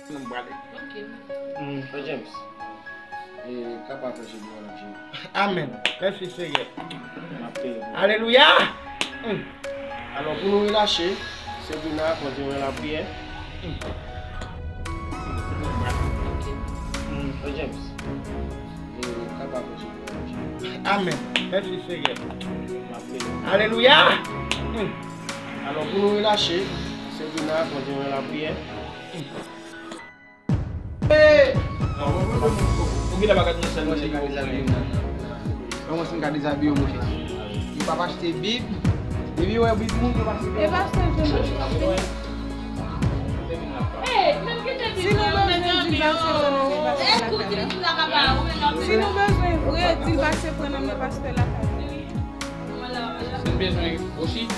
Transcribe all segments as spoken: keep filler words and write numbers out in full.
Nou prale. Ok. Frè James, e, kapab fè se byen, Jimmy. Amèn. Mèsi, Senyè. M ap peye pou. Alelouya! Mm. Alò, pou nou relache, Sebrina, kontinye lapriyè. Mm. Frè James, e, kapab fè se byen, Jimmy. Amèn. Mèsi, Senyè. M ap peye. Alelouya! Mm. Alò, pou nou relache, Sebrina, kontinye lapriyè. Mm. Ou genlè pa ka di nou sèl manje ka dezabiye moun. Kòman si m ka dezabiye yon moun? Li p ap achte Bib. Depi yo wè Bib moun, yo pa achte Bib. E pastè Jonas, si nou bezwen di pastè Jonas, se pastè lakay la. Si nou bezwen vre, di l pase pran nan men pastè lakay la. Si n bezwen osi.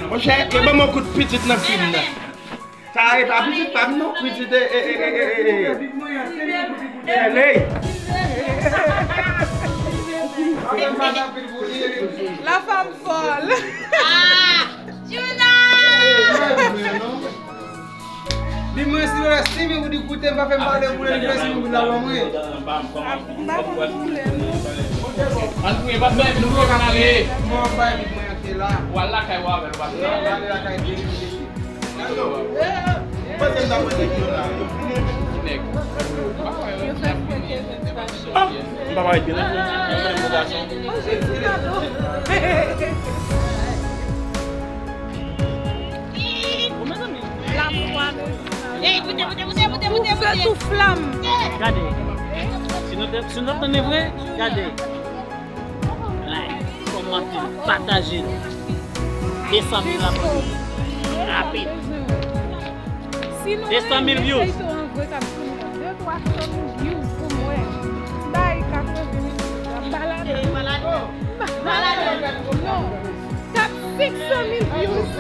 Monchè, e ban m yon kout pitit nan fim nan. Sa e pa pitit pa m non, pitit e, e, e, e, e, e, e. Chèley. La femme folle. Ah, Juna! Li mwen si wè simi ou di koute m pa fè m pale pou li, li fè simi ou la ban mwen. M pa konn koulè non. Ann touye pastè, nou pran kanale. Mwen bay li mwen antre la. W al lakay w avè l pastè. W al lakay Dye li mete. Pastè m ta mwen nèg yo la. Nèg. Yo fè fwete. Ah, m pa parèt byen non. Mwen menm gwo gason. Oh, Jezi, pardon. Ih, oh, mezanmi. Lafwa de Juna. Ey, koute, koute, koute, koute, koute, koute. Tou fè tou flanm. Gade. Si nou te, si nou t ap tande vre, gade. Like, kòmante, pataje. De san mil abòne. Rapid. De san mil views. De twa san mil views pou mwen. Bay katreven mil views la. Balade. Balade. Balade. Non. Kat senk san mil views.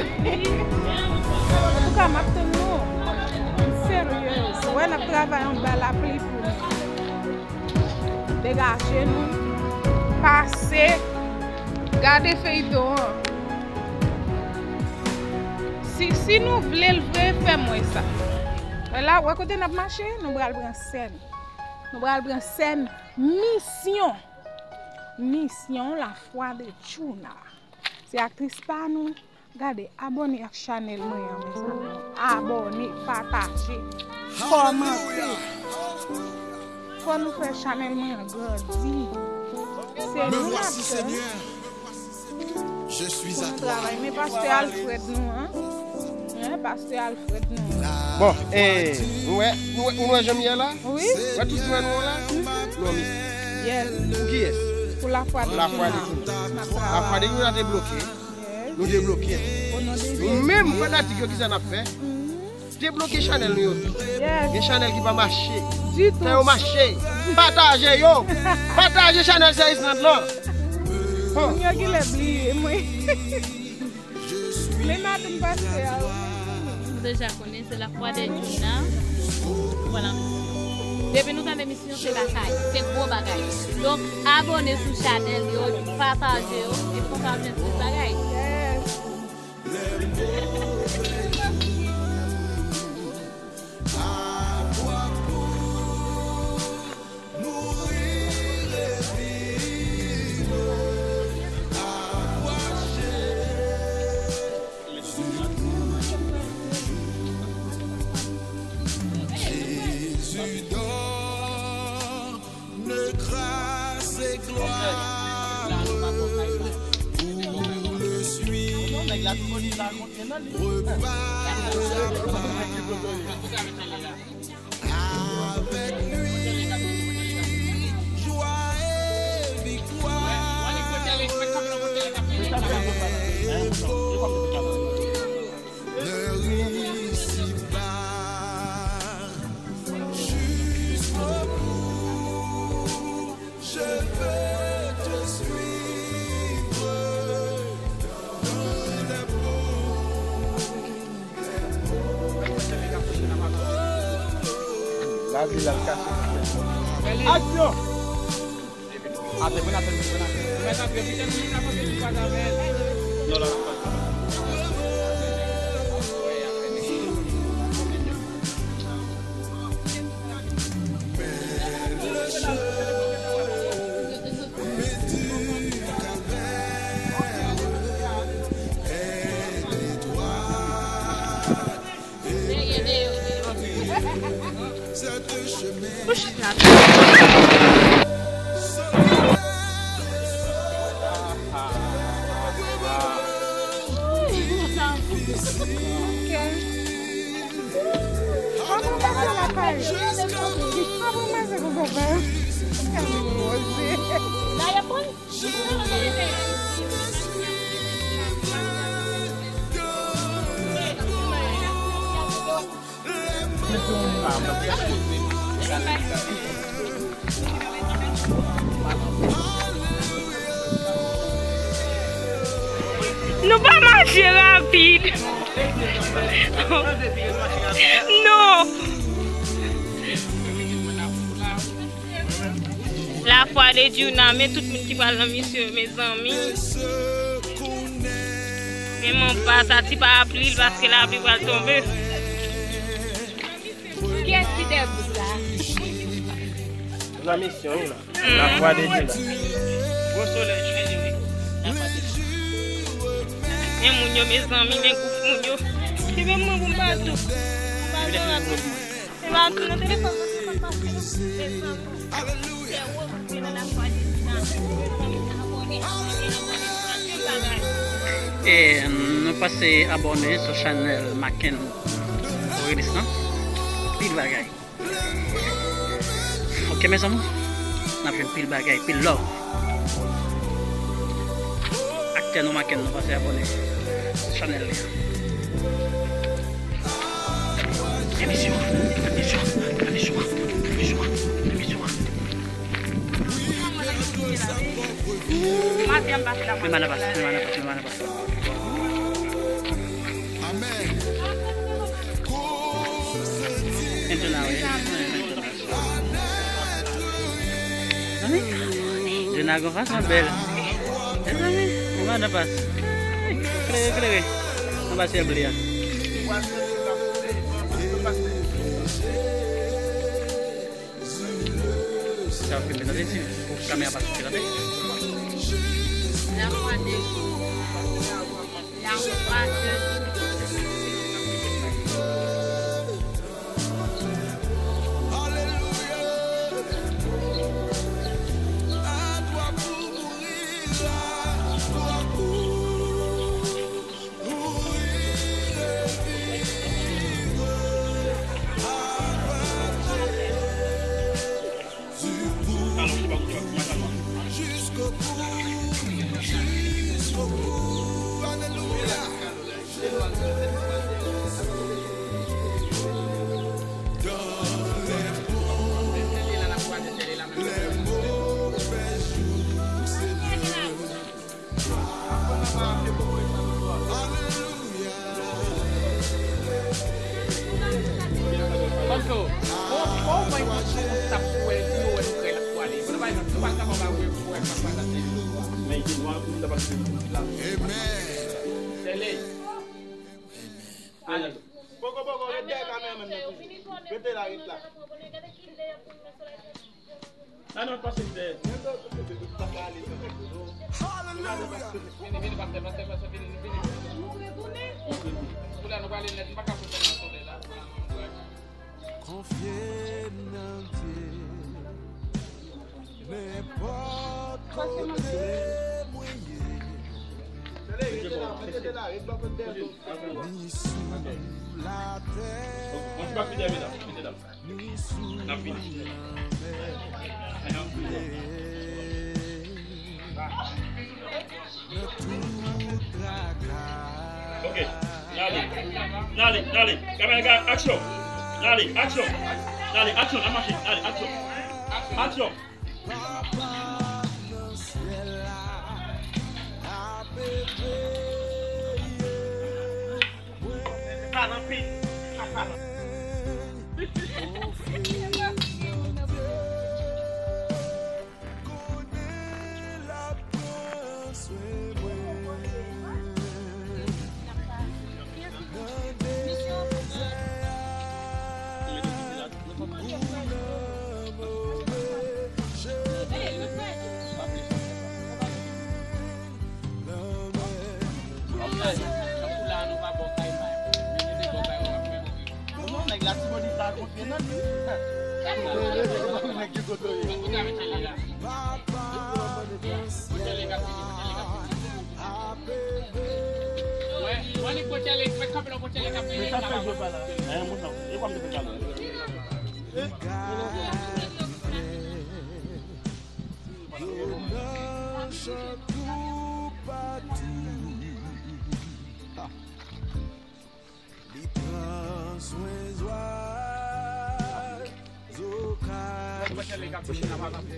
Antouka, m ap tann nou. M serye. Wè, n ap travay anba lapli pou nou. Degaje nou. Pase. Gade feyton an. Si, si nou vle l vre, fè m wè sa. Wè la, wè kote n ap mache, nou pral pran sèn. Nou pral pran sèn Misyon. Misyon Lafwa de Juna. Se aktris pa nou. Gade, abòne ak chanèl mwen an, mezanmi. Abòne, pataje, kòmante. Fò nou fè chanèl mwen an grandi. Se nou n ap tann. Pou nou travay. Men pastè Alfred nou an. Hein, pastè Alfred nou an. Bon, eh, ou wè, ou wè, ou wè jan m ye la? Wi. Ou wè tout jounen nou la? Nou an misyon. Yes. Pou kiyès? Pou Lafwa de Juna. Lafwa de Juna. Lafwa de Juna te bloke. Yes. Nou debloke. O non de Jezi. Nou menm fanatik yo, kisa n ap fè? Debloke chanèl nou yo tou. Yes. Gen chanèl ki pa mache. Ditou. Fè yo mache. Pataje yo. Pataje chanèl Sè Island lan. Bon. Moun yo genlè bliye mwen. Men madanm pastè a, wi. Nou deja konnen se Lafwa de Juna. Vwala. Depi nou tande misyon, se lakay. Se gwo bagay. Donk, abòne sou chanèl yo, pataje yo, e konsa w ap jwenn plis bagay. Yes. Jésus dort, ne crasse gloire pour le suivre. Avec lui, joie et victoire. Leur ici-bas, jusqu'au bout, je veux te suivre dans les bons. Lavi la kase. Aksyon! Nou pa mache rapid. Non. Lafwa de Djouna, men tout moun ki pral nan misyon, mezanmi. Men mon pa, sa ti parapli, paske lapli pral tonbe. Kiyès ki dèyè bout la? Nan misyon, wi, la. Lafwa de Dye la. Gwo solèy cheri, wi. Lafwa de Dye. Men moun yo, mezanmi, men gwoup moun yo. Ki menm mwen pou m pa tou. M pa jan rapid. E pa tou nan telefòn mwen, se pa pase. Mezanmi. E nou pase abòne sou chanèl Maken Aurelis lan. Pil bagay. Ok, mezanmi. N ap jwenn pil bagay, pil love. Aktè nou Maken, nou pase abòne sou chanèl li. Emisyon, emisyon, emisyon, emisyon, emisyon. Men mana pas, men mana pas, men mana pas. Mentnan, wi. Mezanmi, Djouna gon fason bèl. Mezanmi, men mana pas. Klere, klere. Anba syèl ble a. Sa ap filme, tande, si kamera pa sou, tande. La foi de, la foi de. Amen. Poko, poko, ret dèyè kameramann nan toujou. Rete la, ret la. Ann, ann pase dèyè. Vini, vini, pastè, pastè, pastè, vini, vini, vini. Kounye a nou prale nèt, m pa ka fout nan solèy la. Konfye nan Dye. Nenpòt kote mwen ye. Ni sou latè, ni sou lanmè. Ok, n ale, n ale, n ale. Kamera, aksyon. N ale, aksyon. N ale, aksyon, n ap mache. N ale, aksyon. Aksyon. Sa nan pi. Sa nan. Tankou la, nou pa bò kay pa yo. Men nou te bò kay yo, ap fè kouri. Non, nèg Latibonit la konfye nan li. Nèg ki kote yo. An tou ka, mesye, li la. Pochèlè k ap vini, Pochèlè k ap vini. Wè, wè, li Pochèlè, mwen kanpe lò Pochèlè k ap vini. Men sa fè jwe pa la. Eh, moun nan, e kwa m te fè kalon. Yo nan chante toupatou. Li pran swen zwazo ka chante.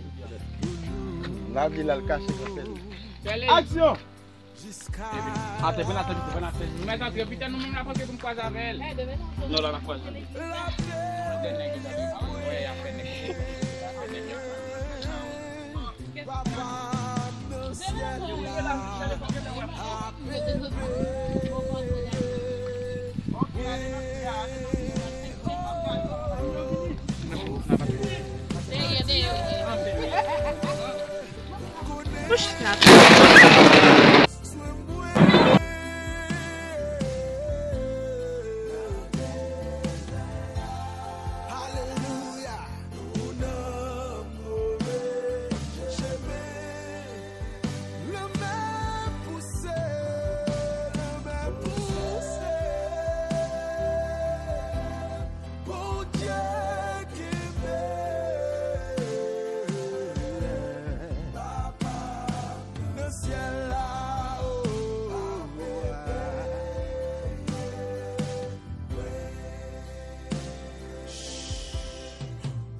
Lavi l al kache nan sèl. Aksyon! Atè, pran atè, pran atè. Nou mèt antre pita, nou menm la panse pou n kwaze avè l. Non, la n ap kwaze. Wè, y ap fè nèg. Kouch la. Alelouya, nou nan move chemen. Lanmè pouse, lanmè pouse. Bondye kenbe. Papa nan syèl la, o.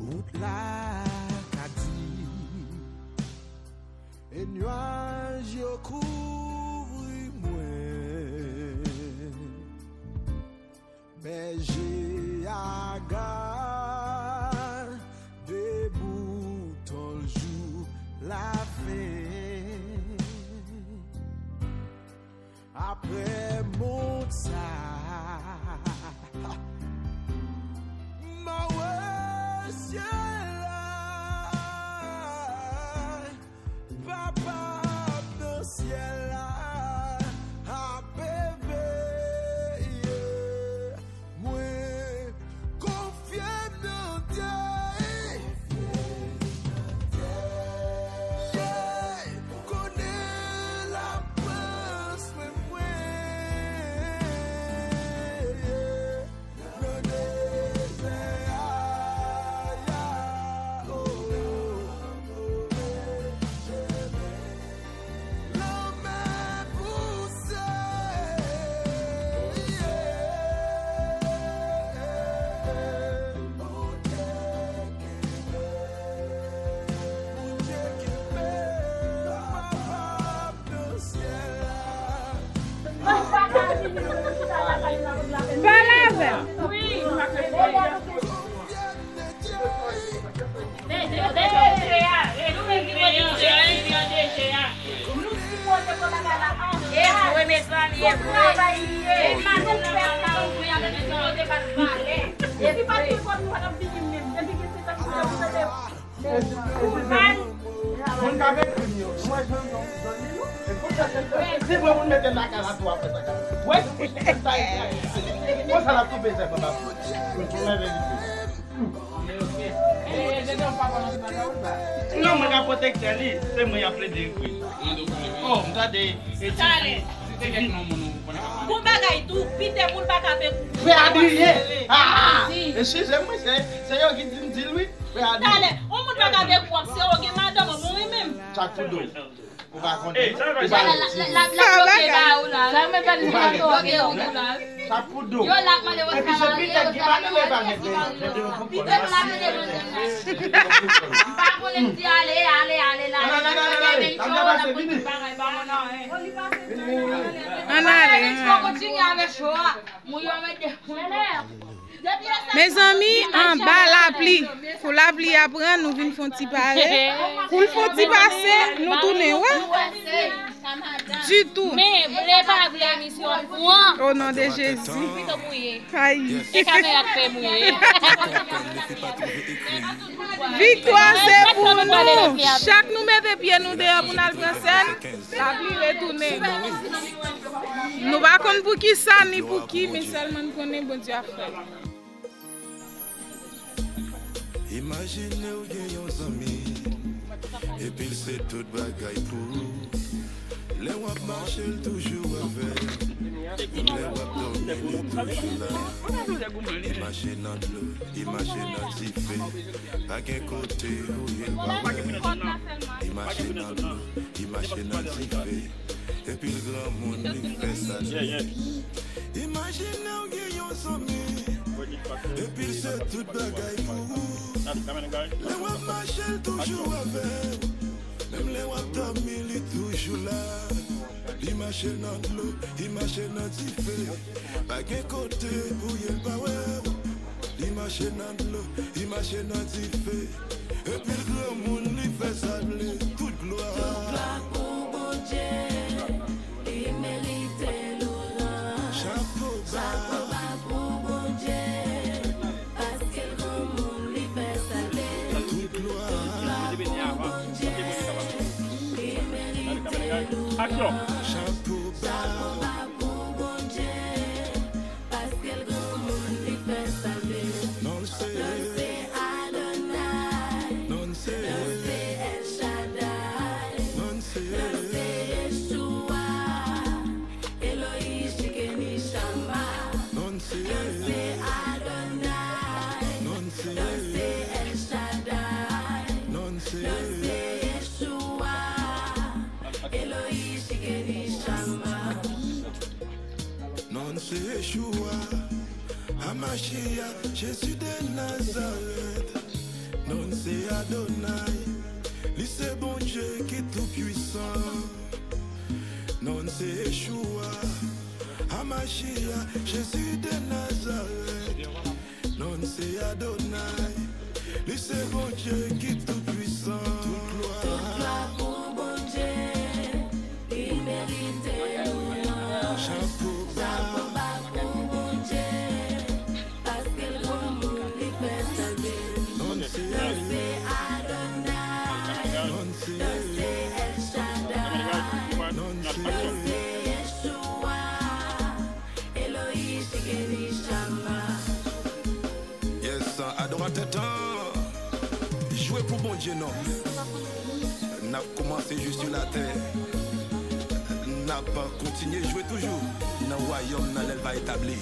Wout la ka di, e nyaj yo kouvri mwen. Bèje a gade bouton l jou lafen. Apre mond sa, m a wè syèl la. Papa m nan syèl la ap veye. Mwen konfye m nan Dye. Yeah, konnen l ap pran swen mwen. Yeah. Pale avè m. Moun k ap ekri m yo, nou wè jan m nan zanmi nou? E konsa se fè. Se vre moun mete lakay la tou apre sa ka. Wè, sa e, sa e, se konsa l ap toupe zèb anba pye. Pou mwen verite. Non, mwen ka pwotektè li, se mwen y ap plede ekri. Oh, m tande, e ti fi. Gon bagay tou, Pitè, moun pa ka fè kou. Frè Adrien! Ah! Eskize mwen, se, se yo ki di m di l wi. Talè, yon moun pa ka vin pou w ap se w gen madanm ou bon wi menm. Chak pou do. Ou pa konnen. Ou pa la, la, la, la, la, bloke ba ou la. Sa mwen pa di bloke ou la. Chak pou do. Yo la mande w epi se Pitè ki pa nan men pa gen de. Pitè la mande w. Pa konnen di ale, ale, ale la. Nan, nan, nan, nan, nan, nan. Bagay pa w la pou bagay pa w nan. Ann ale. Kontinye avè cho a. Mezanmi, anba lapli. Kou lapli a pran, nou vin fè yon ti pale. Kou l fè yon ti pase, nou tounen, wè. ditou. Men, vle pa vle, misye ap pran. O non de Jezi. Pito mouye. Ayi. E kamera k fè mouye. Viktwa se pou nou. Chak nou mete pye nou deyò pou n al pran sèn, lapli retounen. Nou pa konn pou ki sa ni pou ki, men sèlman n konnen Bondye ap fè. Imajine w gen yon zanmi, epi l se tout bagay pou ou. Lè w ap mache, l toujou avè w. Menm lè w ap dòmi, li toujou la. Li mache nan dlo, li mache nan dife. Pa gen kote pou ye l pa wè. Li mache nan dlo, li mache nan dife. Epi l granmoun, li fè sa l vle. Imajine w gen yon zanmi, epi l se tout bagay pou ou. Lè w ap mache, l toujou avè w. Menm lè w ap dòmi, li toujou la. Li mache nan dlo, li mache nan dife. Pa gen kote pou ye l pa wè w. Li mache nan dlo, li mache nan dife. Epi l granmoun, li fè sa l vle. Tout glwa. Tout glwa pou Bondye, li merite lourans. Chapo ba. Chapo ba pou Bondye, paske l granmoun, li fè sa l vle. Tout glwa. Tout glwa pou Bondye, li merite lourans. Aksyon. Chapo ba. Chapo ba pou Bondye, paske l granmoun, li fè sa l vle. Non l se. Non l se Adonay. Non l se. Non l se El Shaddai. Non l se. Non l se Yeshua. Eloyi Shikeni Shama. Non l se. Non l se Adonay. Non l se. Non l se El Shaddai. Non l se. Non l se Yeshua. Eloyi Shikeni Shama. Non l se Yeshua, Hamashia, Jezi de Nazarèt. Non l se Adonay, li se Bondye ki tou pwisan. Non l se Yeshua, Hamashia, Jezi de Nazarèt. Non l se Adonay, li se Bondye ki tou pwisan. Tout glwa. Tout glwa pou Bondye, li merite lourans. Chapo ba. Chapo ba pou Bondye, paske l granmoun, li fè sa l vle. Non l se. Non l se Adonay. Non l se. Non l se El Shaddai. Non l se. Non l se Yeshua. Eloyi Shikeni Shama. Yes, adoratè tan, jwe pou Bondye non. N ap kòmanse jwe sou latè. N ap kontinye jwe toujou nan wayòm nan lè l va etabli.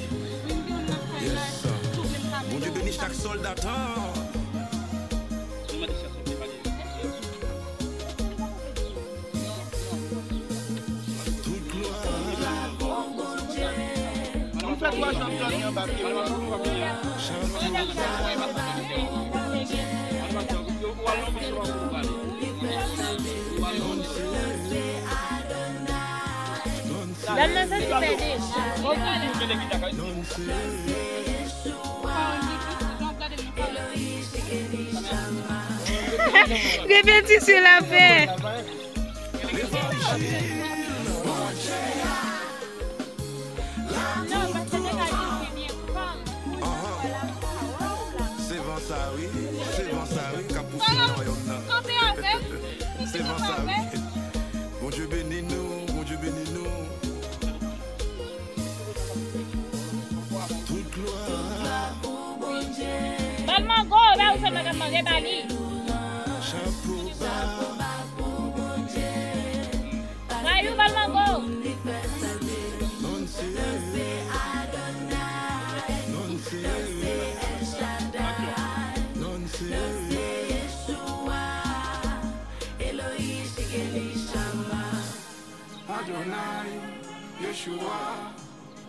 Yes. Bondye beni chak sòlda tan. Tout glwa pou Bondye. Nou fè twa jan dòmi anba pye w. Dam nan santi pèdi. Repetisyon l ap fè. Anhan. Se van sa wi, se van sa wi k ap pouse nan wayòm nan. Se van sa wi. Bondye beni nou, Bondye beni nou. Tout glwa pou Bondye. Ba l mango, ba ou fè madanm manje, ba li. Chapo ba pou Bondye. Ba yo, ba l mango. Non l se. Non l se. Non l se. Adonai, Yeshua,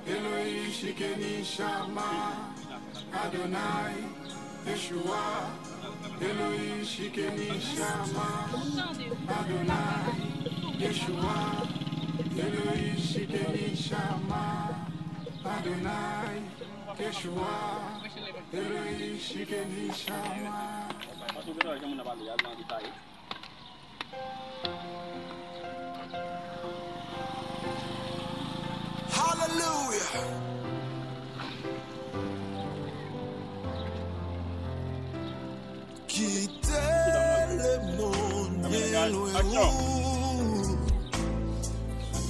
Eloyi Shikeni Shama, Adonai, Yeshua, Eloyi Shikeni Shama, Adonai, Yeshua, Eloyi Shikeni Shama, Adonai, Yeshua, Eloyi Shikeni Shama. Kite lemonn byen lwen ou.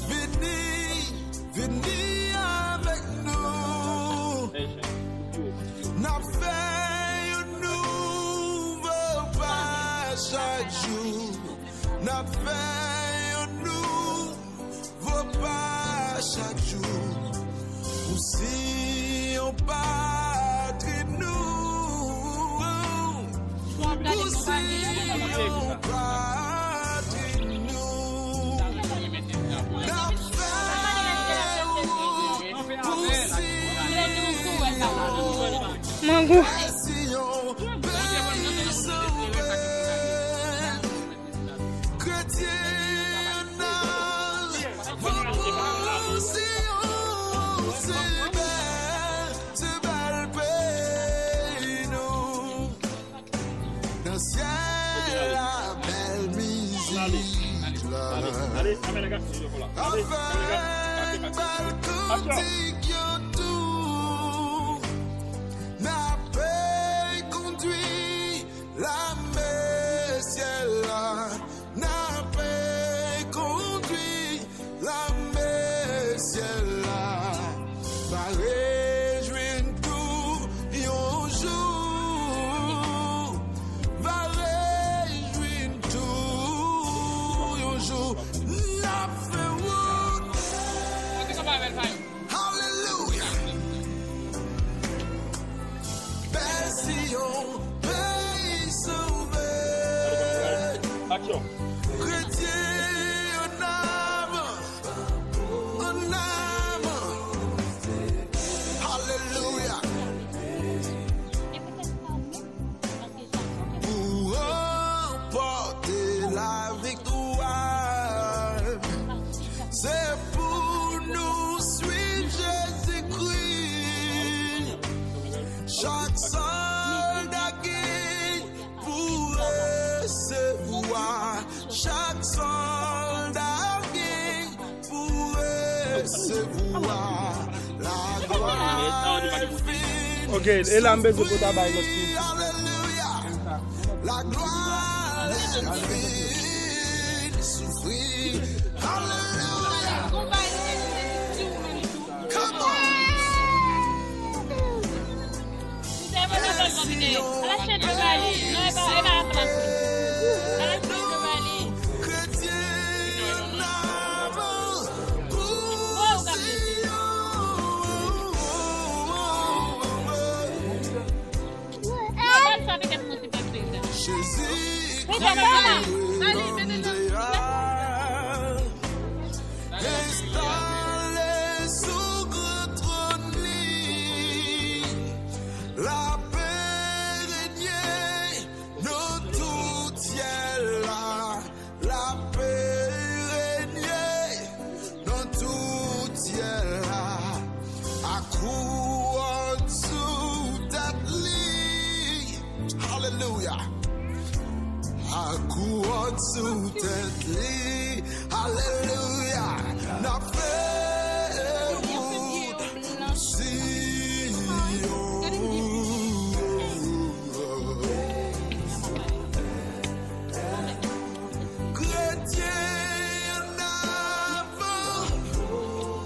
Vini, vini avèk nou. N ap fè yon nouvo pa chak jou. N ap fè yon nou vo pa chak jou. Ou si yon patri nou. Ou si yon patri nou. N ap fè ou si. Mangou. Si yon peyi sove. Kretyen nan fò pou Siyòn, se bèl, se bèl peyi nou. Nan syèl la, bèl mizik la. Avèk bèl kantik yo tou. N ape kondwi lame syèl la, n ape kondwi lame syèl la. Va rejwi n tou yon jou, va rejwi n tou yon jou, n ap fè wout. Alelouya! Bèl Siyon, peyi sove. Kretyen, ann avan, ann avan. Alelouya. Pou ranpòte laviktwa. Se pou nou swiv Jezikri. Chak sòlda gen pou resevwa. Chak sòlda gen pou resevwa. Laglwa vin. Ok, e la m bezwen pou ta bay lòt ti. Alelouya. Laglwa vin soufri. Alelouya. Come on. Jezi, enstale sou gran twòn li, lapè renye nan tout syèl la, lapè renye nan tout syèl la, ak kouwòn sou tèt li. Alelouya. Ak kouwòn sou tèt li. Alelouya. N ap fè wout Siyon. Kretyen, ann avan,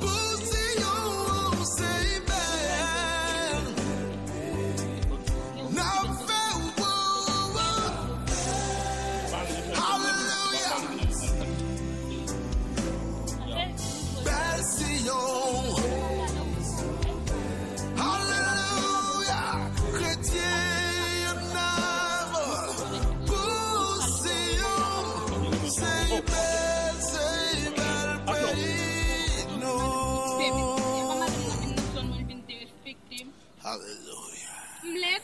pou Siyon se bèl. N ap fè wout. Alelouya. Bèl Siyon. Alelouya. Kretyen, ann avan, pou Siyon se bèl, se bèl peyi nou. Alelouya. M lèd.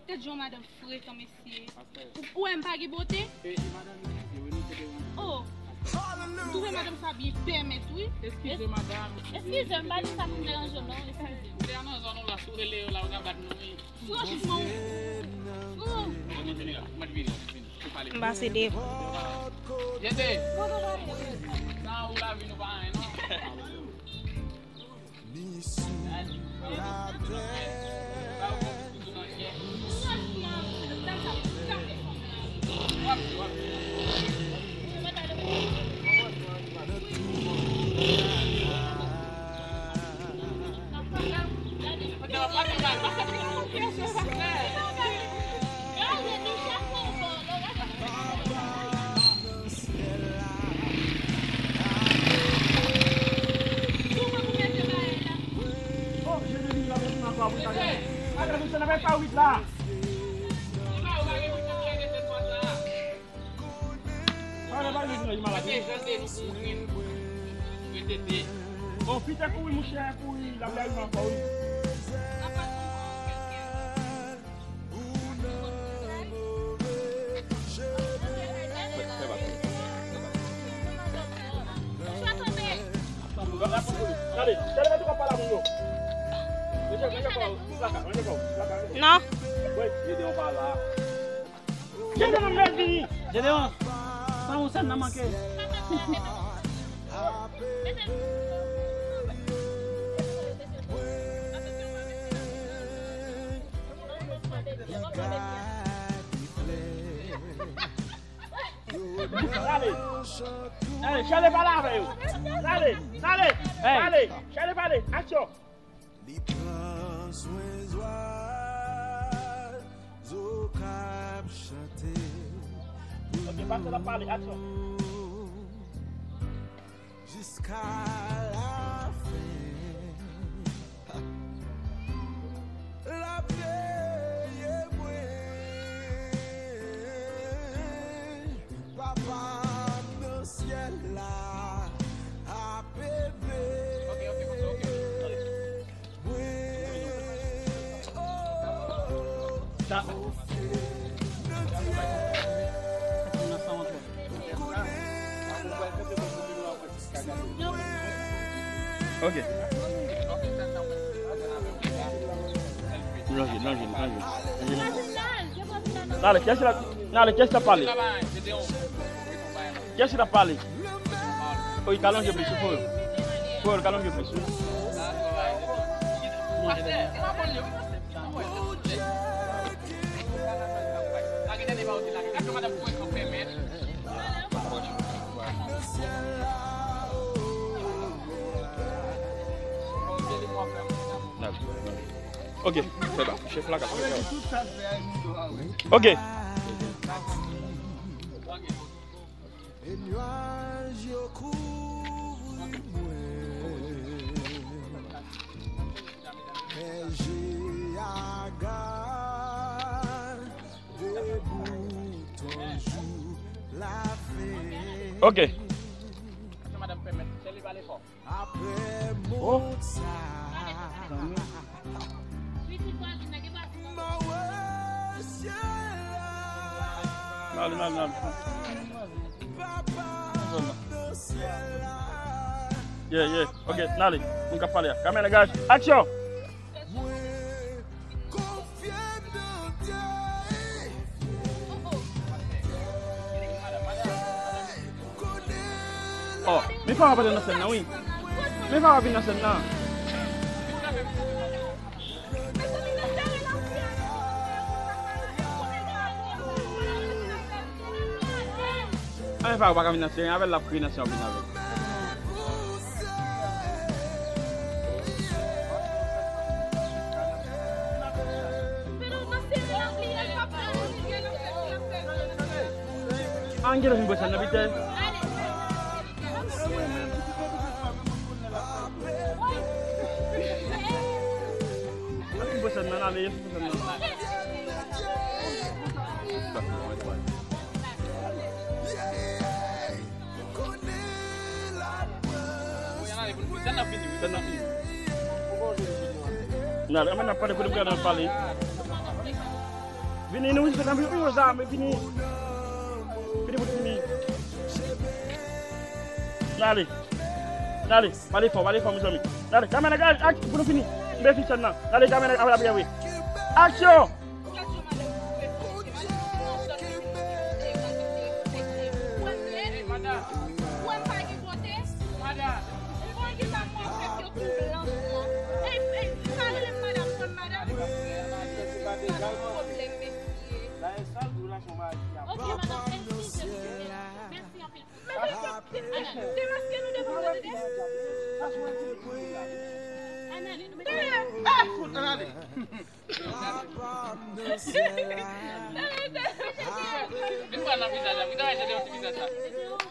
Tèt jan madanm frekan, mesye. Ou, ou wè m pa gen bote? Oh. M twouve madanm sa byen pèmèt, wi. Eskize, madanm. Eskize, m pa di sa pou m deranje w, non, eskize. Ou te nan zòn ou la, si w rele yo la, yo ka bat nou, wi. Franchman, oh. M pase devan. Jete. San ou lavi nou pa anyen, non. Oh, Jezi, li la, mèsi nan kwa pou sa. Pale, pale, nou malad, wi. Oh, Pita kouri, monchè, kouri, l ap lage ankò, wi. Gade, gade, gade, gade, pale a moun yo. Ranje, ranje kò w, plaka, ranje kò w, plaka, ranje kò w. Non. Wè, Gedeon pa la. Gedeon, lè vini. Gedeon, pa yon sèn nan manke. Dale. Dale, Chale pale avè yo. Dale, dale, dale. Chale pale. Aksyon. Li pran swen zwazo k ap chante pou nou. Ok, pase l ap pale. Aksyon. Jiska lafen. L ap veye mwen. Papa m nan syèl la ap veye mwen. Oh, oh, oh. Sa. Ok. Lonje, lonje, lonje. Dale, kiyès la, dale, kiyès la pale? Kiyès la pale? Wi, ka lonje plis, wi, frè. Frè, ka lonje plis, wi. Ok, fè ba. Chèf la ka fè ba. Ok. E nyaj yo kouvri mwen. Men je a gade bout yon jou lafen. Ok. Apre mond sa, m a wè syèl la. Papa nan syèl la. Yeah, yeah. Ok, n ale. Moun k ap pale a. Kamera, degaj. Aksyon! Mwen konfye m nan Dye. Oh, men fò w ap antre nan sèn nan, wi. Men fò w ap vin nan sèn nan. Anyen pa, ou pa ka vin nan sèn avè l, l ap kriye nan sèn, ou vin avè l. An gen lè vin bwè sèn nan, pite. An vin bwè sèn nan, ale. N ale, anmè n ap pale kote pou gade n ap pale. Vini, nou, se nan vini, vini, vini. Vini pou vini. N ale. N ale. Pale fò, pale fò, mezanmi. N ale, kamera, gade, ak, pou nou fini. M vle fin sèn nan. N ale, kamera, apre lapriyè, wi. Aksyon! Pwoblèm, mesye. Ok, madanm, eskize m. Mèsi anpil. Mesye, demaske nou devan mwen, tande? Ann ale, nou mete. Ann ale. Vin pran nan vizaj la, vin travay jete yon ti vizaj la.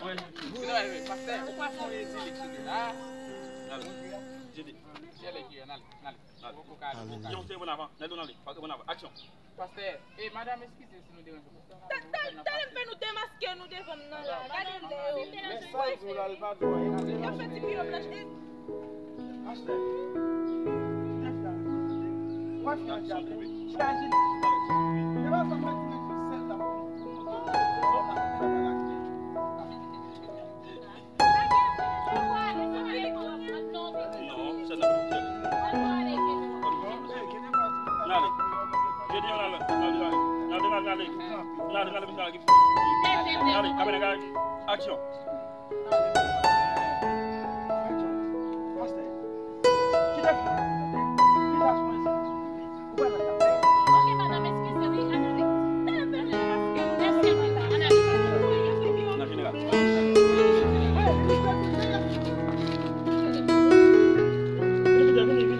Wi, vin travay, wi. Pastè, ou pa fè yon ezilik sou li la. Jete. Jete ki, ann ale, ann ale. Yon, se bon avan. Nèg, ann ale. Pastè, bon avan. Aksyon. Pastè, e madanm, eskize si nou deranje w. Ta-, ta-, talè m fè nou demaske nou devan m nan la. Gade lè yo. Men sa l di w la, l pa di w anyen. Yo fè ti piyo blanch. E, pastè, chèf la, wè fi an dyape. Chita jile. E pa sa mwen di, men sèl la pou, pou nou. Non, se nan. N ale. Jete yon, n ale, n ale, n ale, n ale, n ale, n ale, n ale, n ale, kamera, aksyon. Ok, madanm, eskize, wi, ann ale. Ann ale. Nan jeneral. Vini, vini, vini.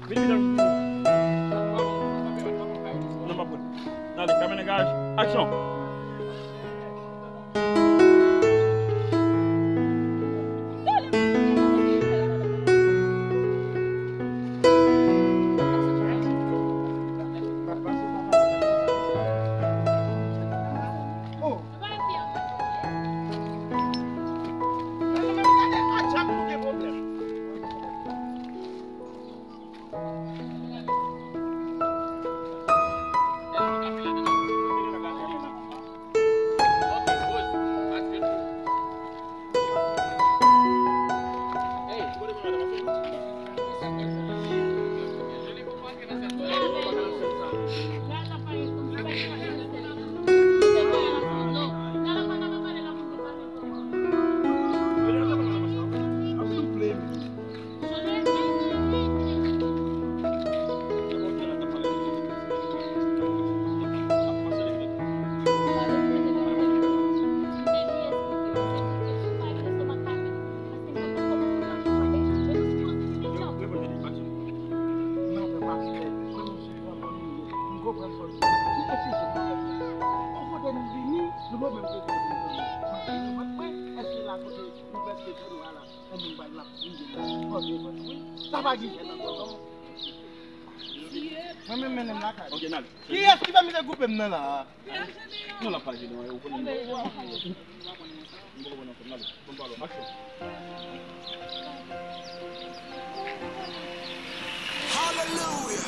Vini, vini, vini. Non, pa pran. Nan ale, kamera degaj, aksyon. Mwen menm mennen m lakay. Ok, n ale. Kiyès ki fè misye koupe m nan la? Non, l ap pale de nou, ou konnen m. M poko konn ansanm, n ale. Bon, pale, aksyon. Hallelujah.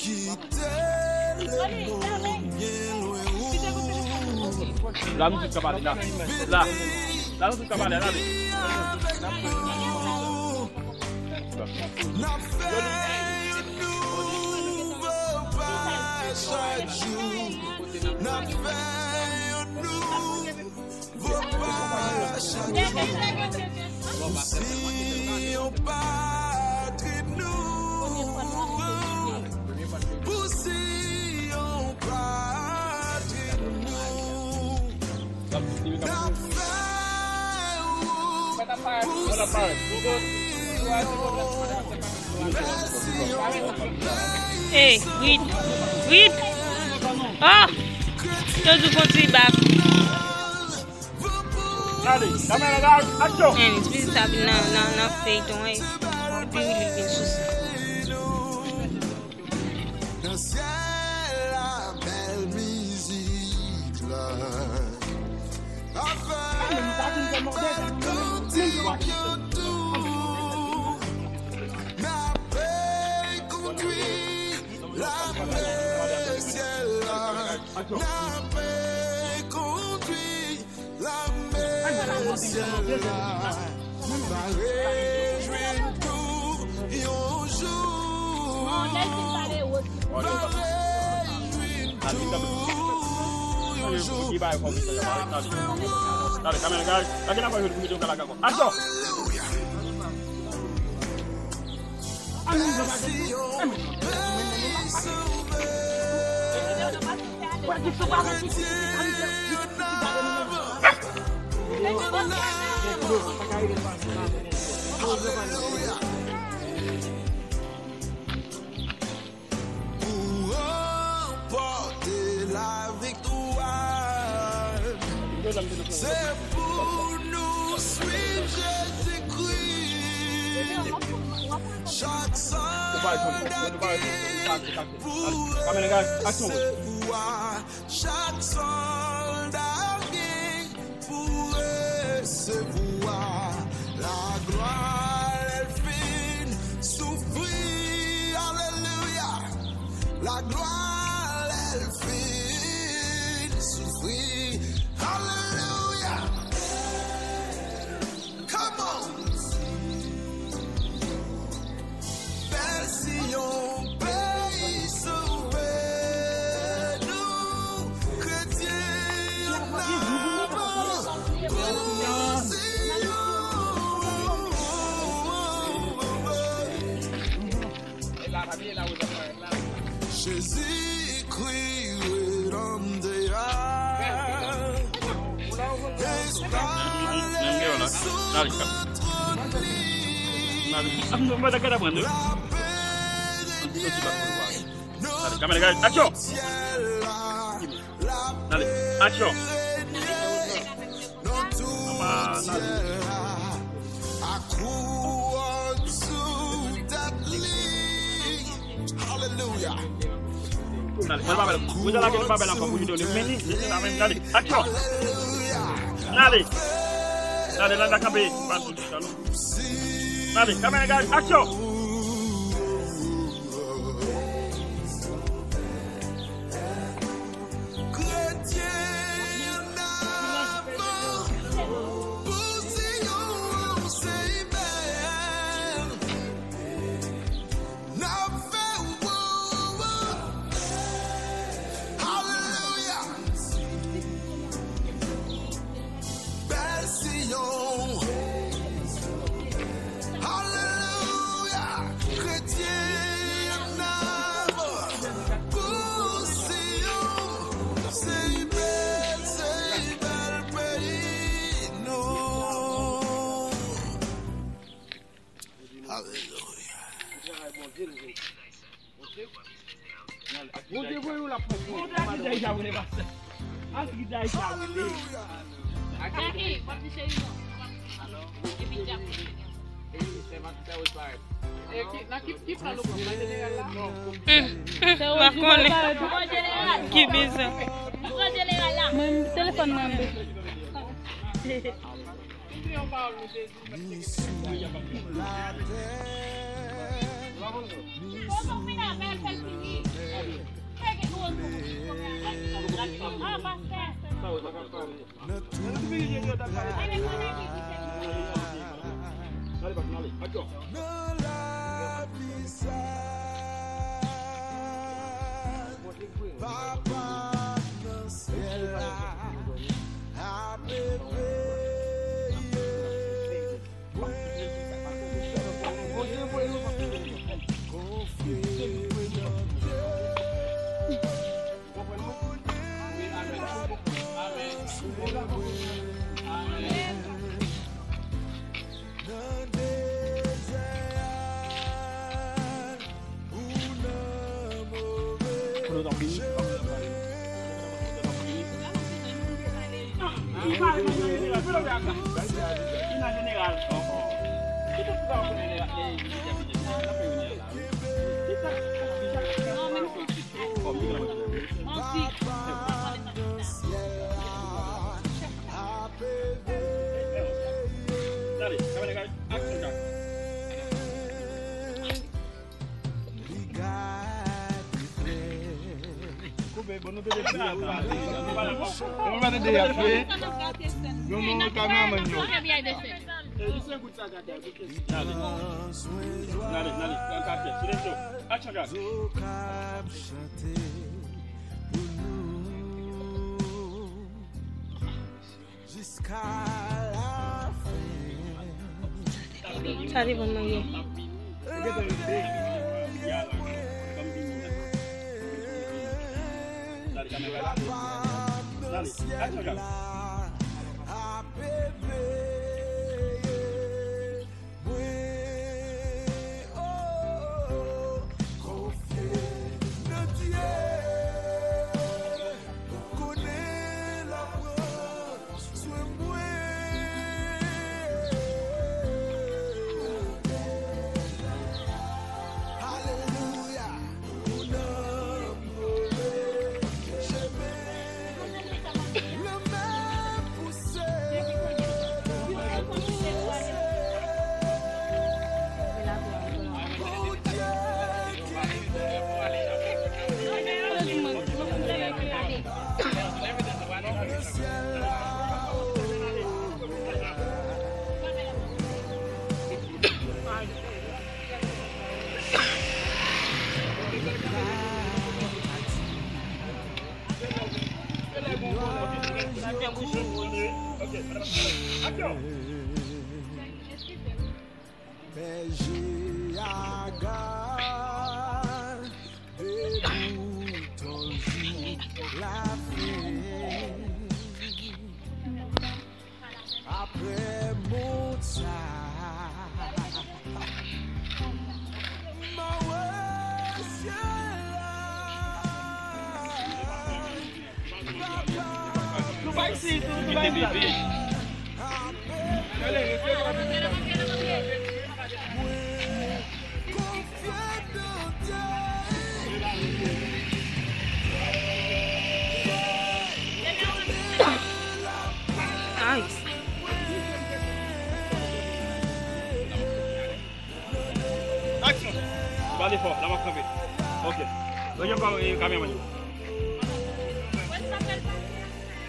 Kite lemonn byen lwen ou. La nou tout ka pale la. La. La nou tout ka pale la, ale. N ap fè yon nouvo pa chak jou. N ap fè yon nou Vo pa chak jou. Pou si yon patri nou. Pou si yon patri nou. N ap fè wout. Pou si yon peyi. Hey, Reed. Reed. Oh! Yo di kontinye bak. Ale, kamera degaj, aksyon! Ann, pitit sa vin nan, nan, nan feyton, wi. Pi li vin sou sa. Nan syèl la, bèl mizik la. Avèk kantik yo tou, n ape kondwi lame syèl la. N ape kondwi lame syèl la. Va rejwenn nou yon jou. Va rejwenn nou yon jou. N ap fè wout. Aksyon! Pou ranpòte laviktwa, se pou nou swiv Jezikri. Chak sòlda gen pou resevwa. Chak sòlda gen pou resevwa laglwa lè l fin soufri. Alelouya. Laglwa lè l fin soufri. Alelouya. Come on. Bèl Siyon, peyi sove nou, kretyen annavans pou Siyon. Jezikri redanmè a enstale sou twòn li. Lapè règne nan syèl la. Lapè règne. Ak kouwòn sou tèt li. Alelouya. Mwen pa bèl. Mwen la ke nou pa bèl ankò pou videyo li. Men li, li se la menm. Gade. Aksyon. Alelouya. Gade. Gade, la, la kanpe. Pa sou chita, non. Gade, kamera, gade. Aksyon. Kretyen annavans pou Siyon, se bèl. N ap fè wo, wo. Alelouya. Bèl Siyon. Alelouya. Kretyen annavans pou Siyon. Se bèl, se bèl peyi nou. Alelouya. Bondye voye w la pran. Bondye deja rele pastè. Astrid deja rele. Alelouya. Nan ki, ki plan nou pran? Nan jeneral la? Hmm, hmm, pa konnen. Ki bizè. Mwen, telefòn mwen anbe. Ni sou latè, ni sou lanmè. Nan tout bagay. Nan lavi sa. Papa nan syèl la ap veye mwen. Konfye nan Dye. Amèn. Amèn. Nan dezè a, ou nan move. Koupe, bon, nou te depi la. Bon, nou pa te de ap fè. Bon, bon, kameramann yo. Nale, nale, nale, nan katye. Silencio. Action, guys. Sa li bon manje. Dale, kamera. Dale, aksyon, Jacques. Mwen, o, o, o, konfye nan Dye. Konnen l ap pran swen mwen. Alelouya. Pou nanm move chemen. Bèje Aga, debout an jou lafen. Apre mond sa, m a wè syèl la. Papa, nou pa isit, nou pa isit. Mwen konfye nan Dye. Ay. Aksyon! Pale fò, la m ap kanpe. Ok. Lage ankò, eh, kameramann yo.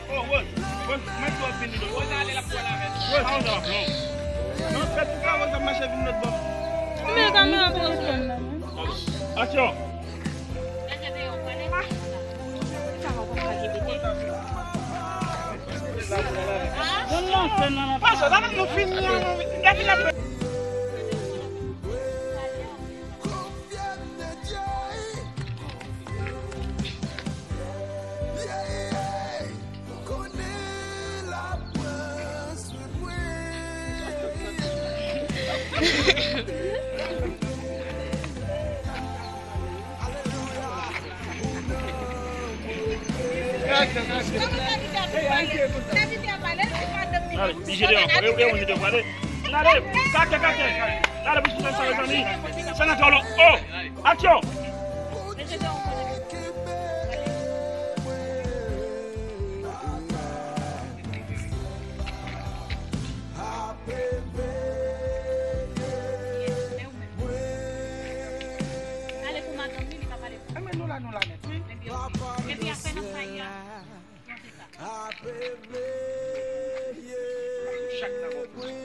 Oh, Rose, Rose, mwen di w ap vin li do. Rose ale, l ap pwale avè l. Rose, pa konsa w ap non. Non, fè tout sa, Rose ap mache vin lòt bò. Men kamera pou Rose pran nan men. Aksyon! Donn nan fè nan la. Pase, sa nou fini an, non, gade la. Konfye nan Dye. Yeah, yeah. Konnen l ap pran swen mwen. Alelouya. Gade, li jete ankò. E, e, ou jete ankò. Ale. Gade, kake, kake. Gade, pou sa, mezanmi. Sa nan kò, oh! Aksyon! Ale pou madanm li, li pa pale. Enben nou la, nou la nèt, wi. Epi afè nan kay la. Chak nan mwen.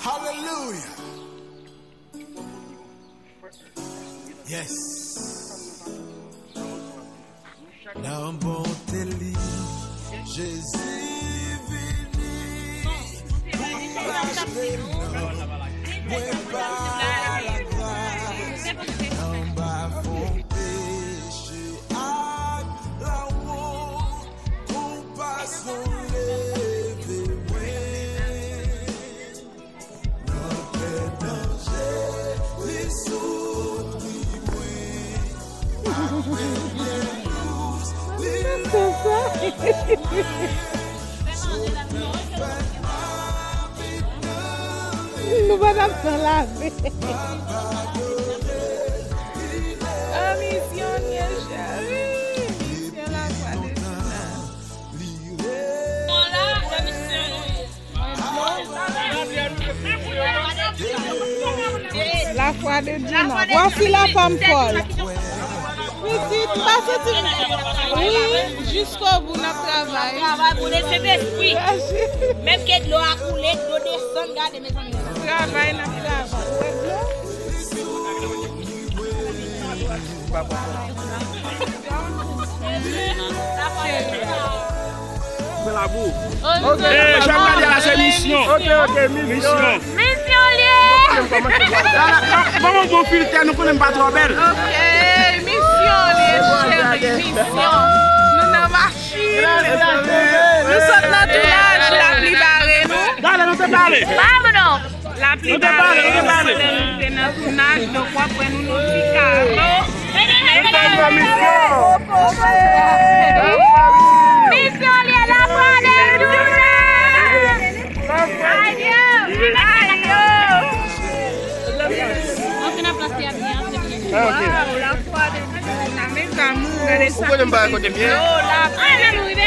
Hallelujah. Yes. Nan bonte li, Jezi vini pou rachte m nan mwen pa lagras, anba fon peche ak lawont. Konpasyon leve mwen. Nan pè danje, li soutni mwen. Avèk lè dous, li leve mwen. Sou pè m ap viv nan li. Nou pa t ap nan lave. M ap adore li. Oh, misyonè cheri, misyon Lafwa de Jina. Lafwa de Jina. Voici la femme folle. Pitit, m pa santi m. Wi, jiskobou n ap travay. Travay pou lese despri. Menm ke dlo a koule, dlo desann, gade, mezanmi. Travay, n ap travay. Wè dlo? Fè labou. Ok. Eh, jan m gade la, se misyon. Ok, ok, misyon. Misyon. Misyon li ye. Ban mwen bon filtè, nou konnen m pa twò bèl. Ok, misyon li ye, cheri, misyon. Nou nan machin. Nou sot nan tounaj, lapli bare nou. Gade, nou te pale. Ba m non. Lapli bare, nou te nan tounaj, donk w ap wè nou nan ti karo. Misyon li ye, la fwa de Douna. Adye. Adye. Antre nan plas li a byen, antre byen. Ah, ok. Waw, la fwa de Douna, mes amours, gade sa. Ou konnen m pa kote m ye? Lapli.